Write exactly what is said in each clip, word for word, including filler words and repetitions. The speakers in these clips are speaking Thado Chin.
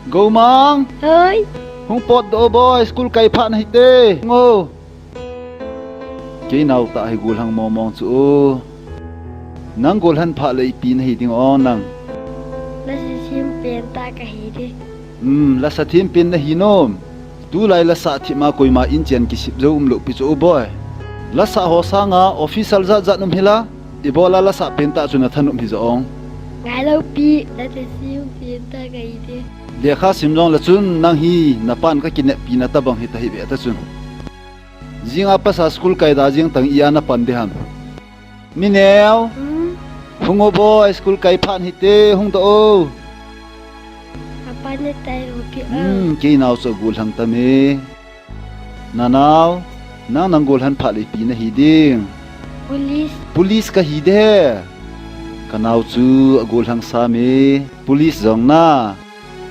Gomang! Hoi! Hung potdoh o boy, school kai phat nahite. Ngo. Kei nao tah hi golhang mong mong chu o. Nang golhang phat le ipi nahi ding o nang? Lasa thempen tah kahi ding. Hmm, lasa thempen nahi nom. Tulai lasa themma koima in chen kisep jou umlou pi chu o boy. Lasa ho sanga official jat jat um hila. Ibola lasa pen tah chu nathanop hija ong? Ngailou pi, lasa thempen tah kahi ding. Lekha sim jongle chun nang hi napan kakineppi na tabang hita hih ve ta chun. Jinga pasa school kai da jing tang ia napan ding ham? Mineo. Hmm? Hung o boy, school kai phat hite, hungdoh o. Apa ne tai o pi o. Hmm, kei nao chu golhang tame. Nanao, nang nang golhang phat le ipi nahi ding? Police. Police kahi de. Kanao chu agolhang same. Police jong na.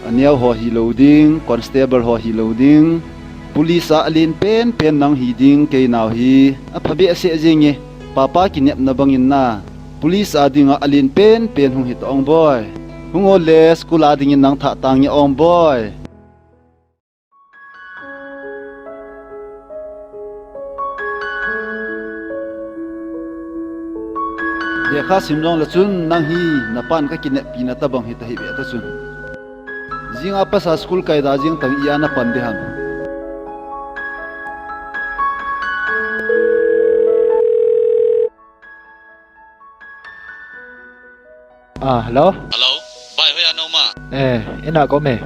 Aneo ho hilou ding, constable ho hilou ding. Police a alen pen pen nang hi ding kei nao hi. Apha behseh jenge. Papa kinepna bangin na. Police a dinga alen pen pen hung hita ong boy. Hung o le school a dingin nang thah tange ong boy. Lekha sim jongle chun nang hi napan kakineppi na tabang hita hih ve ta chun. Jinga pasa school kai da jing tang ia napan ding ham? Ah, hello? Hello? Bai, hoiya naum a? Eh, ina kome.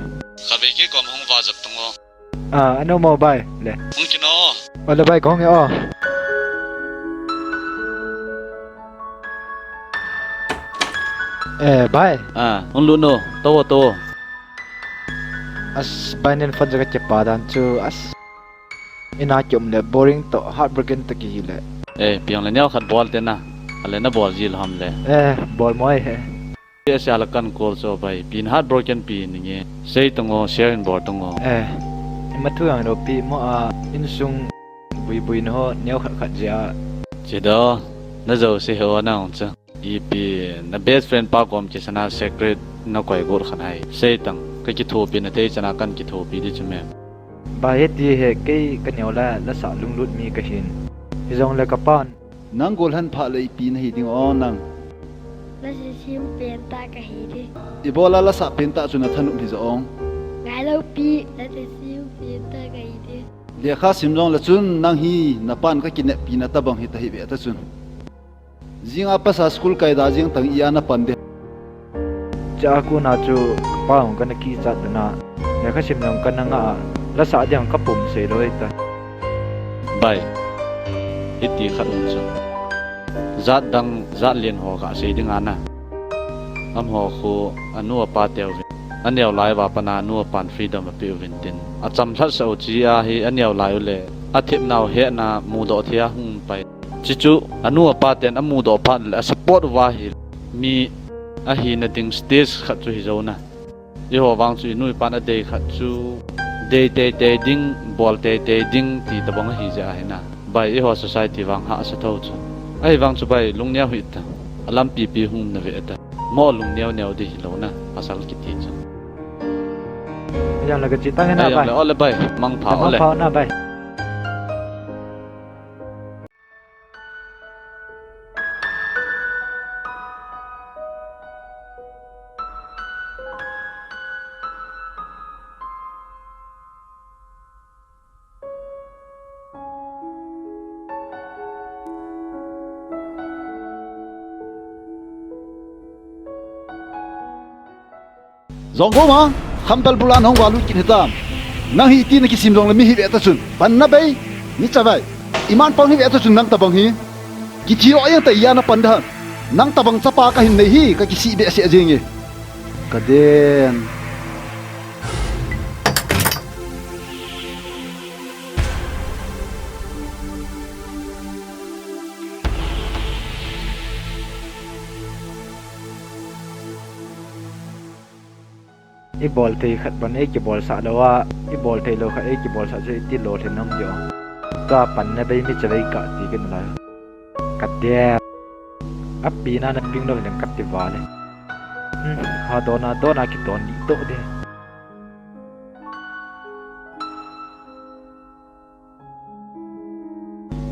Khatvei kei kom hung vajep tang o. Ah, anu mo bai, le. Hung kino. O le bai, kong e o. Eh, bai. Ah, hung lut no. To, to. As, bai nen phone jaka chepa dan chu, as. Ina kium le boring to, heartbroken to kihi le. Eh, piang le neo khat bol te na. Ale nabol ji lou ham le. Eh, bol mo e he. Sia la kan call cho bai. Pin heartbroken pi ninge. Sei tang o, share in bol tang o. Eh, ima thu yang lo pi mo a, insung bui bui na ho, neo khat khat jia. Che do, na jo se ho na ong cha. Ipi, na best friend pa kom kisana secret na koi got khan hai. Sei tang, kakithopi na tei chana kan kithopi di chu me. Bai, hiti hi kei kaneo la, lasa lunglut mi kahin. Hijongle kapan. Nang golhang phat le ipi nahi ding o nang? Lasa thempen tah kahi ding. Ibola lasa pen tah chu nathanop hija ong? Ngailou pi, lasa thempen tah kahi ding. Lekha sim jongle chun nang hi napan kakineppi na tabang hita hih ve ta chun. Jinga pasa school kai da jing tang ia napan ding? Cha kona chu kapa hung kana kichat duna. Lekha sim jong kana nga a, lasa ding kapum sei lou ta. Bai. Hiti khat um chu. Jat dang, jat lien ho kasei ding ana. Amaho khu anu apa teu vin. Aneo lai uva pat a anu apan freedom apeh uvin tin. Acham lhasah u chi a hi aneo lai u le. Athep nau hena mudoh thei a hung pai. Chuchu, anu apa ten amudoh phat le, asupport uva hi mi ahina ding stage khat chu hi jou na. Eiho vang chu inu ipan adei khat chu, dei teitei ding, bol teitei ding, ti tabang ahi jeh ahi na. Bai, eiho society vang hahsa tho chu. Ahivang chu bai, lungneo hih tan. Alampi pi hung na ve tan. Mo lungneo neo di hilou na, pasal kiti chu. Ajang le kachi tang e na bai. Ajang le, ole bai, mangpha, ole. Mangpha na bai. Jong Gomang, khambel bula nahung valut kit hitam. Nang hi iti nakisim jongle mi hi ve ta chun. Panna bei, mi chavai. Iman pang hi ve ta chun nang tabang hi. Kithi lo jeng ta ia napan ding ham. Nang tabang chapa kahin nei hi, kakisih behseh jenge. Kaden. Ibol thei khat pan eikibolsah lou a, ibol thei lou khat eikibolsah chu iti lolhin nom diu. Tua panna bei mi chavai kati kin lai. Kadem. Api na na ping lou hin kati vale. Hmm, ha dona, dona kidon di to de.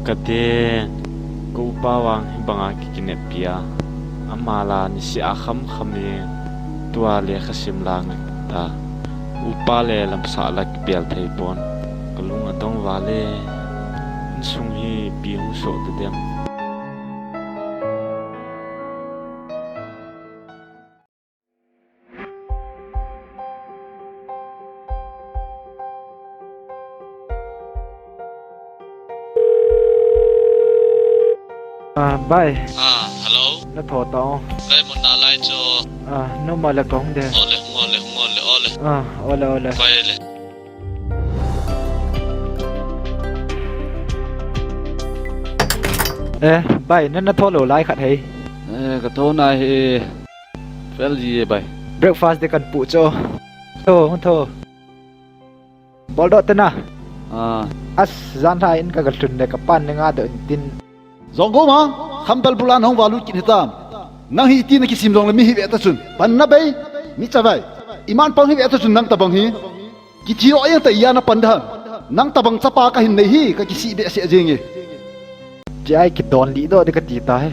Kate, ka upa vang hibanga kikineppi a, ama la niseh a khamkham in tua lekha sim la ngah ta. Upa le lamsah la kibel thei pon. Ka lung adong vale. Insung hi ipi hung soh ta dem. Ah, bai. Ah, hello. Na tho ta o. Kai mun na lai chu. Ah, no ma le kong de. Ole, ole, ole, ole. Ah, ole, ole. Bai le. Eh, bai, na na tho lo lai khat hei. Eh, ka tho na hi. Fel ji e bai. Breakfast de kan pu cho. Tho, tho. Bol doh tena. Ah. As, jan lha in ka ga lhun le ka pan ne nga doh in tin. Jong go ma, khambel bula nong valut kit hitam. Nang hi iti na kisim jong le mi hi ve ta chun. Pan na bei, mi cha vai. Iman pang hi ve ta chun nang tabang hi. Kithi lo yang ta iya na pan dan. Nang tabang chapa ka hin nei hi, ka kisih behseh jing e. Chi ai kidon lih doh di ka ti ta he.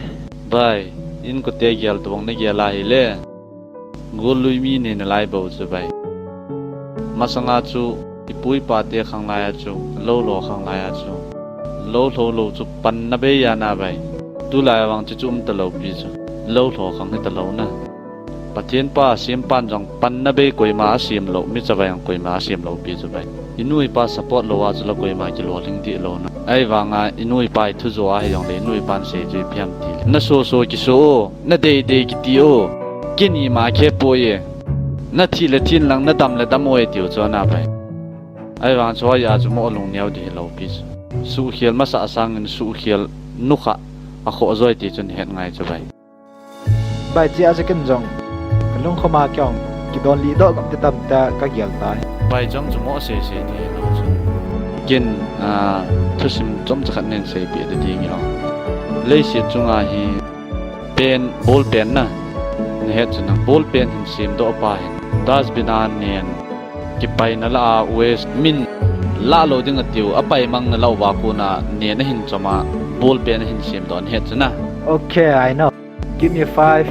Bai, in kote gel tobang na gel a hile. Gollui mi nei nalai bou chu bai. Masanga chu, ipu ipa te khang lai a chu, lou lo khang lai a chu. Lou lo lo chu pan na bei ya na bai. Tulai vang chu chu um ta lou pi chu. Lou lo khang hi ta lou na. Pathen pa a sem pan jong pan na bei koima a sem lou, mi cha vai jong koima a sem lou pi chu bai. I nu i pa support lou a chu la koima kilolhing dih lou na. Ahivanga i nu i pa i thu jo a hi jong le i nu i pan sei chu ipi ham ti le. Na so so kiso o, na dei dei kiti o. Kini ma khe poi e. Na thi le thin lang na dam le dam o e tiu chu ana bai. Ahivang chu hoi a chu mo lung neo dih lou pi chu. Suhkhel masa a sangin suhkhel nukha a kho joi ti chun het ngai chu bai. Bai chia chu ken jong. Ka lungkhoma kyong. Kidon lih doh gam te tam ta ka gel tai. Bai jong chu mo sei sei ti lo chu. Ken, ah, thusim chom cha khat nen sei pi de ding yo. Leiset chunga hi pen, ball pen na. Na het chu na ball pen hin sem doh pa hin. Dustbin a nen. Kipai na la a waste min la lo ding a tiu, a pai mang na lo va ko na nen a hin chom a ball pen a hin sem doh na het chu na. Okay, I know. Give me five.